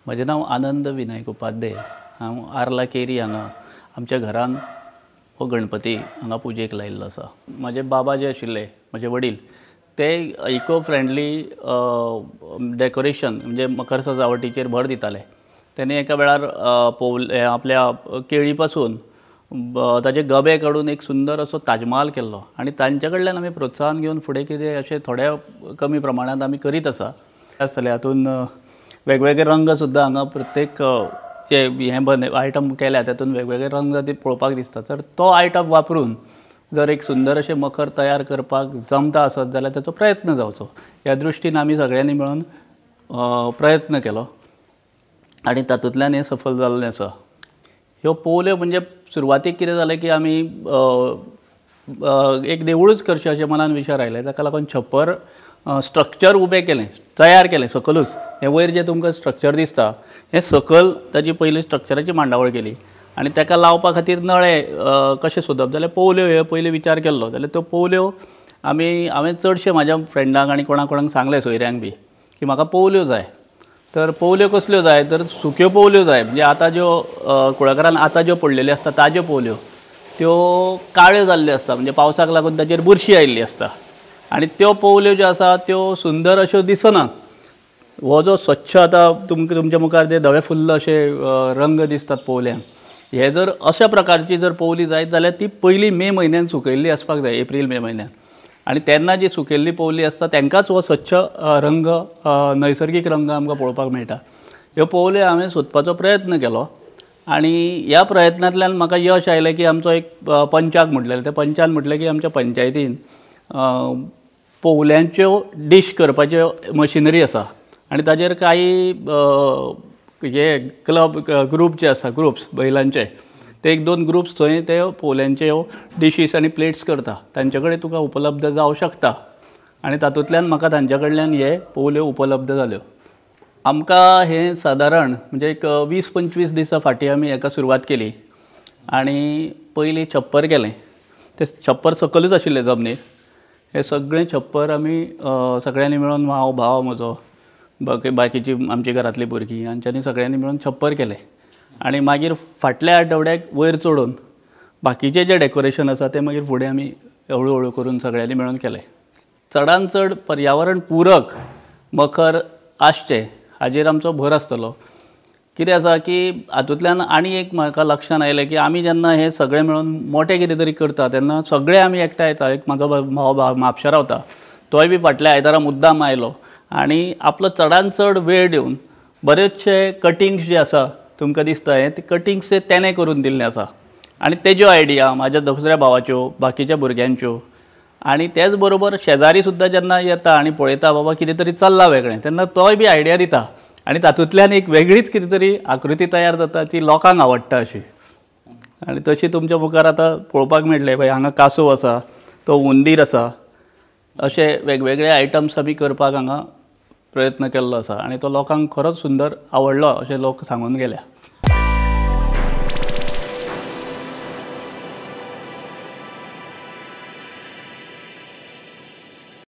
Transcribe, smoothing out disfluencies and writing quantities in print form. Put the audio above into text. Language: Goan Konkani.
म्हजें नांव आनंद विनायक उपाध्ये. हांव आर्ला केरी हांगा आमच्या घरान हो गणपती हांगा पुजेक लायिल्लो आसा. म्हजे बाबा जे आशिल्ले, म्हजे वडील, ते इको फ्रेंडली डेकोरेशन म्हणजे मकर सजावटीचेर भर दिताले. तेणी एका वेळार पोवले आपल्या केळी पासून ताजे गबे काडून एक सुंदर असो ताजमहाल केल्लो आनी तांचे कडल्यान आमी प्रोत्साहन घेवन फुडें कितें अशें थोड्या कमी प्रमाणांत आमी करीत आसा. आसतले हातून वेगवेगळे रंग सुद्दां हांगा प्रत्येक जे हें बन आयटम केल्या तातूंत वेगवेगळे रंग ते पळोवपाक दिसता. तर तो आयटम वापरून जर एक सुंदर अशें मखर तयार करपाक जमता आसत जाल्यार ताचो प्रयत्न जावचो ह्या दृश्टीन आमी सगळ्यांनी मेळून प्रयत्न केलो आनी तातूंतल्यान हें सफल जाल्लें आसा. ह्यो पोवल्यो म्हणजे सुरवातीक कितें जालें की आमी एक देवूळच करचें अशें मनान विचार आयले. ताका लागून छप्पर स्ट्रक्चर उबें केलें, तयार केलें सकलूच. हें वयर जें तुमकां स्ट्रक्चर दिसता हें सकल ताची पयली स्ट्रक्चराची मांडावळ केली आनी ताका लावपा खातीर नळे कशें सोदप जाल्यार पोवल्यो हे पयलीं विचार केल्लो. जाल्यार त्यो पोवल्यो आमी हांवें चडशे म्हाज्या फ्रेंडांक आनी कोणा कोणाक सांगलें सोयऱ्यांक बी की म्हाका पोवल्यो जाय. तर पोवल्यो कसल्यो जाय तर सुक्यो पोवल्यो जाय, म्हणजे आतां ज्यो कुळागरान आतां ज्यो पडलेल्यो आसता ताज्यो पोवल्यो त्यो काळ्यो जाल्ल्यो आसता, म्हणजे पावसाक लागून ताचेर बुरशी आयिल्ली आसता आनी त्यो पोवल्यो ज्यो आसा त्यो सुंदर अश्यो दिसना. हो जो स्वच्छ आतां तुमकां तुमच्या मुखार जे धवे फुल्ल अशे रंग दिसतात पोवल्यांक, हे जर अशा प्रकारची जर पोवली जायत जाल्यार ती पयलीं मे म्हयन्यान सुकयल्ली आसपाक जाय, एप्रील मे म्हयन्यान. आनी तेन्ना जी सुकयल्ली पोवली आसता तांकांच हो स्वच्छ रंग नैसर्गीक रंग आमकां पळोवपाक मेळटा. ह्यो पोवल्यो हांवें सोदपाचो प्रयत्न केलो आनी ह्या प्रयत्नांतल्यान म्हाका यश आयलें की आमचो एक पंचाक म्हटलेलें, त्या पंचान म्हटलें की आमच्या पंचायतीन पोवल्यांच्यो डीश करपाच्यो मशिनरी आसा आनी ताजेर कांय हे क्लब ग्रूप जे आसा, ग्रुप्स बैलांचे, ते एक दोन ग्रुप्स थंय ते पोवल्यांच्यो डिशीस आनी प्लेट्स करता, तांचे कडेन तुका उपलब्ध जावं शकता आनी तातूंतल्यान म्हाका तांचे कडल्यान हे पोवल्यो उपलब्ध जाल्यो. आमकां हें सादारण म्हणजे एक 20-25 दिसां फाटीं आमी हेका सुरवात केली आनी पयलीं छप्पर केलें. तें छप्पर सकलूच आशिल्लें जमनीर. हें सगळें छप्पर आमी सगळ्यांनी मेळून, हांव, भाव म्हजो, बाकीची आमची घरांतलीं भुरगीं हांच्यांनी सगळ्यांनी मेळून छप्पर केलें आनी मागीर फाटल्या आठवड्याक वयर चडून बाकीचें जें डेकोरेशन आसा तें मागीर फुडें आमी हळू हळू करून सगळ्यांनी मेळून केलें. चडान चड पर्यावरण पूरक मखर आसचें हाजेर आमचो भर आसतलो. कितें आसा की हातूंतल्यान आनी एक म्हाका लक्षांत आयलें की आमी जेन्ना हें सगळें मेळून मोटें कितें तरी करता तेन्ना सगळे आमी एकठांय येता. एक म्हाजो भाव म्हापशा रावता, तोय बी फाटल्या आयतारा मुद्दाम आयलो आनी आपलो चडान चड वेळ दिवन बरेचशे कटिंग्स जे आसा तुमकां दिसता हें ते कटिंग्स तेणें करून दिल्लें आसा आनी तेज्यो आयडिया म्हाज्या दुसऱ्या भावाच्यो, बाकीच्या भुरग्यांच्यो आनी तेच बरोबर शेजारी सुद्दां जेन्ना येता आनी पळयता बाबा कितें तरी चल्लां वेगळें तेन्ना तोय बी आयडिया दिता आनी तातूंतल्यान एक वेगळीच कितें तरी आकृती तयार जाता ती लोकांक आवडटा अशी. आनी तशी तुमच्या मुखार आतां पळोवपाक मेळटलें, पळय हांगा कासव आसा, तो उंदीर आसा, अशे वेगवेगळे आयटम्स आमी करपाक हांगा प्रयत्न केल्लो आसा आनी तो लोकांक खरोच सुंदर आवडलो अशें लोक सांगून गेल्या.